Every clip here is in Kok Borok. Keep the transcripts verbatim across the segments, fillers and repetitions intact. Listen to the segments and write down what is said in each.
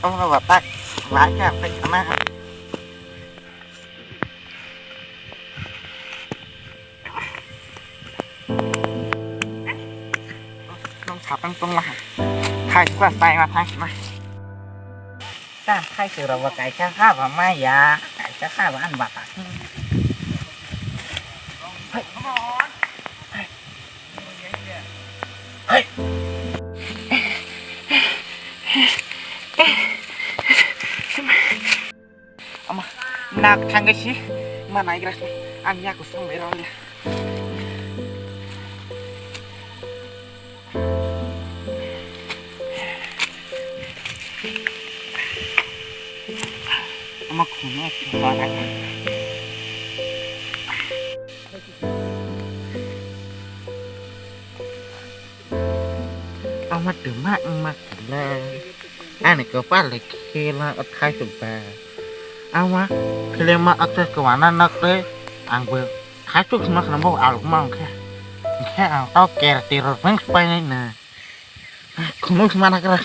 Tong rw tak, bai kha, bai kha na. Nong satang tong lah. Thai sukha tai ma thai ma. Ta thai sukha ba kaisa kha ba ma ya, kaisa kha ba an ba ta. Ama, nak thangge si, ma naigra si, ang yaku song bai rong ya. Ama khunu, khunu. Ama twma wngma khle. Ani kwpal le khela o thaichuk da. Ama khele ma o tei kwbana nok tei ang bo thaichuk sima khna bo alok ma wngkhe. Hwnkhe ang tau kerti rok nang painai na. Khunuk sima na krak.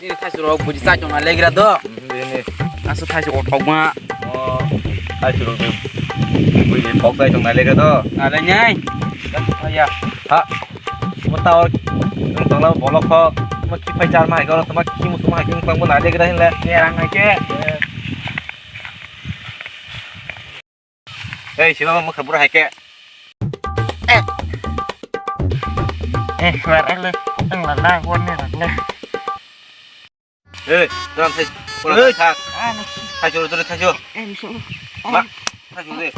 Nini thaichuk rok buji chai tongna legra do. Nini. Asu thaichuk kothok ma. O, thaichuk rok buji kok chai tongna legra do. Na le nyai. Ya. Ha. Mo tao, nung tongla bolok kho. Mo khiphai char ma hai koro, toma khimu toma hai kung tang bo na legra hinle. Kerang hai khe. Ei, siba mo khabura hai khe. Eh, lar ele, ang la na gon ni rak le. Ei, ran thai, pura thai thak. Thai churu, thai churu. Ma, thai churu de.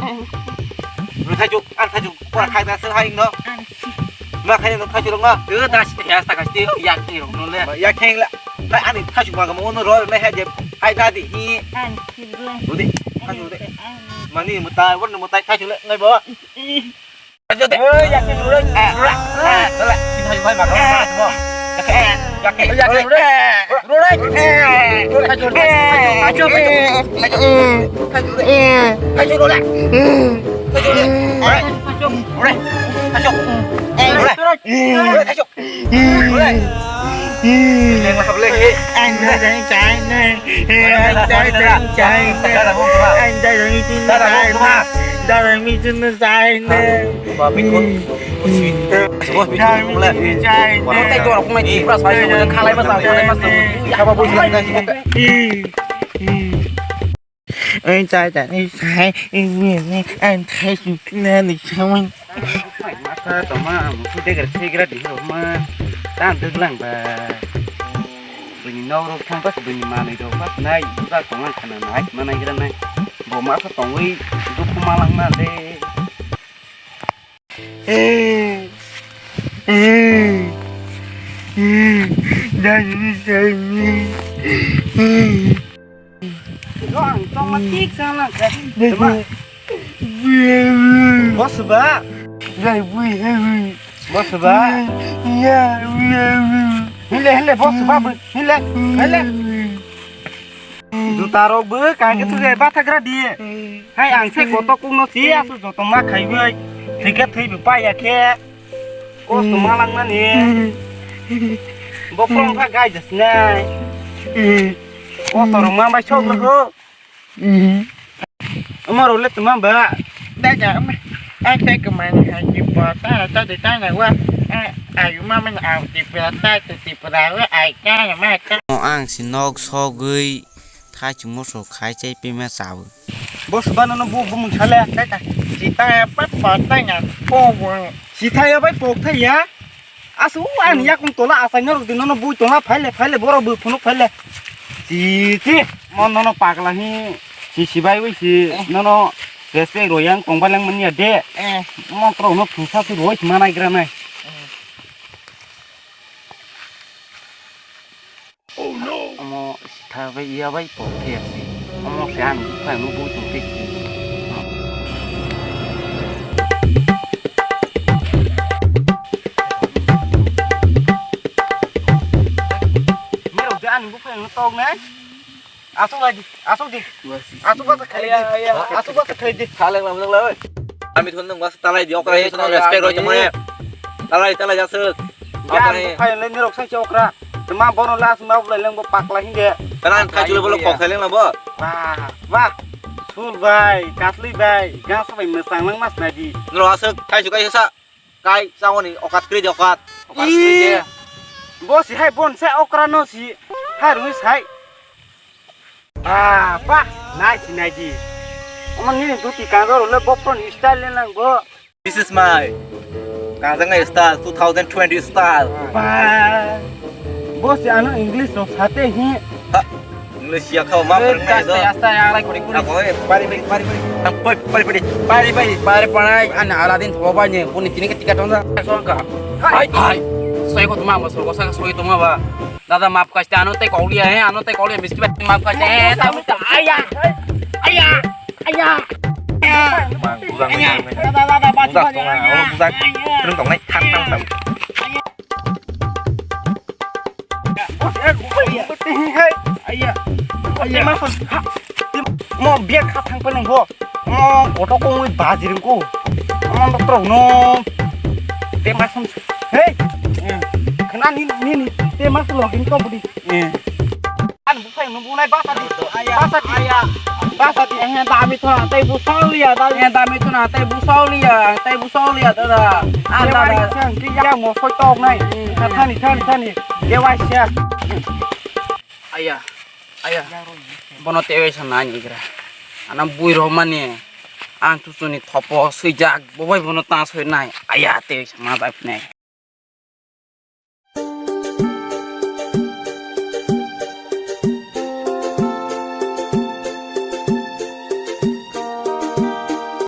Ru thai churu, an thai churu, pura khai da se hai no. Ma khai no thai churu ma. Ru da si ya sta ka sti ya ki ro no le. Ya kheng la. Hai ani thai churu ma ga mo no ro me ha je. Hai da di hi. Ru de, thai churu de. Mani mutai, won mutai thai churu le ngai bo. Anh đã đánh trái nè. Anh đã đánh trái nè. Anh đã đánh trái nè. Anh đã đánh trái nè. Ang chai chai ni sai, ang thai su na ni samang. Masa toma, musu degar segra di ma. Tan deglang ba. Bini nok rok thang pas bini manui rok pas nai, buka tonglang khana nai, manai gira nai. Bo masa tongwi dukhu malang na le. Dani sai ni. Ang tongma tik sang lang kha. Tama. Boss ba. Boss ba. Hile, hile, boss ba, hile, hile. Juta rok bo kang ke thuje bathagra di. Hai ang se koto kung no si asu joto ma khai bai. Thike thwi bo pa ya khe. Kosto ma lang mani. Bokrong kha gai jas nai. Kosto rok ma bai sok rok. Omo rok le tuma ba. Daga ma. Ai sai ko man ha ki pa ta ta de ta na wa. Ai ma man au ti pa ta ti pa wa ai ka ma ka. Ang si nok sogwi. Thaichuk mosok khai chai pima chawi. Bo swbano no bo bumung sale. Sita pa pa tanya po bo. Sita ya bai pok thai ya. Asu ani yakung tola asai norok di nono bui tongla phaile phaile borok bui phunuk phaile. Si si. Mon nono pagla hi. Si sibai wi si nono respect royang tongba lang manya de. Mon tro no phungsa si roi manai gra nai. Omo sitha bai iya bai pok khe ya se. Omo se ang bukha no bo tong khe si. Mirok de ani bukha no tok nai. Asok lagi, asok di. Asok basa khalai di. Asok basa khalai di. Khalai lam lam lai. Ami thon nang basa talai di okra he sono respect roi tamo he. Talai talai jasuk. Ya bukha no nirok sai okra. Tma bono last ma bulai lengbo pakla hinde. Tana thaichule bolo kok thaileng labo. Wah, wah. Sul bai, katli bai, gasa bai mwchang lang mas nadi. Nro aswk thaichu kaisa sa. Kai changoni okat kri de okat. Okat kri de. Ih, bo si hai bon sai okra no si. Hai rui sai. Ah, pa, nai si nai di. Omo nini duti kanjor le bopron style le nang bo. This is my kanjang style, two thousand twenty style. Ba. Bo si ano English no sate hi. Ha, English ya khao ma. Asta, asta, ya lai kuri kuri. Pari pari pari pari. Pari pari pari pari pari pari pari. Ani Aladin thoba ni, buni tini ke tiket tongsa. Songka. Hai hai. Soi ko tuma, soi ko sa, soi tuma ba. Dada, map kaste, ano tei kok liya, he, ano tei kok liya, miski bai map kaste, he, ta buta, aya, aya, aya. Mang bujang, bujang, bujang. Dada, dada, bujang, bujang, tonga, aya, oh, bujang. Aya. Terus tongnai, thang, thang, thang. Aya, aya, aya. Mo bag kha thang pa nang bo. Mo koto kongwi baji rwngko. Mo doktor no. Te ma sum. Hey. Khna ni ni ni. Te ma sum login ko budi. An buphai no bunai basa di. Basa di. Basa di. Eh, dami thona, tei bu soliya, dami. Eh, dami thona, tei bu soliya, tei bu soliya, dada. Ah, dada. Sang ki ya mo soi tok nai. Thani, thani, thani. Ke wai sia. Aya, aya. Bono tewi sa nai ni gra. Ana bui rok mani. Ang tu chuni thopo swijak. Bo bai bono ta soi nai. Aya, tewi sa ma bai nai.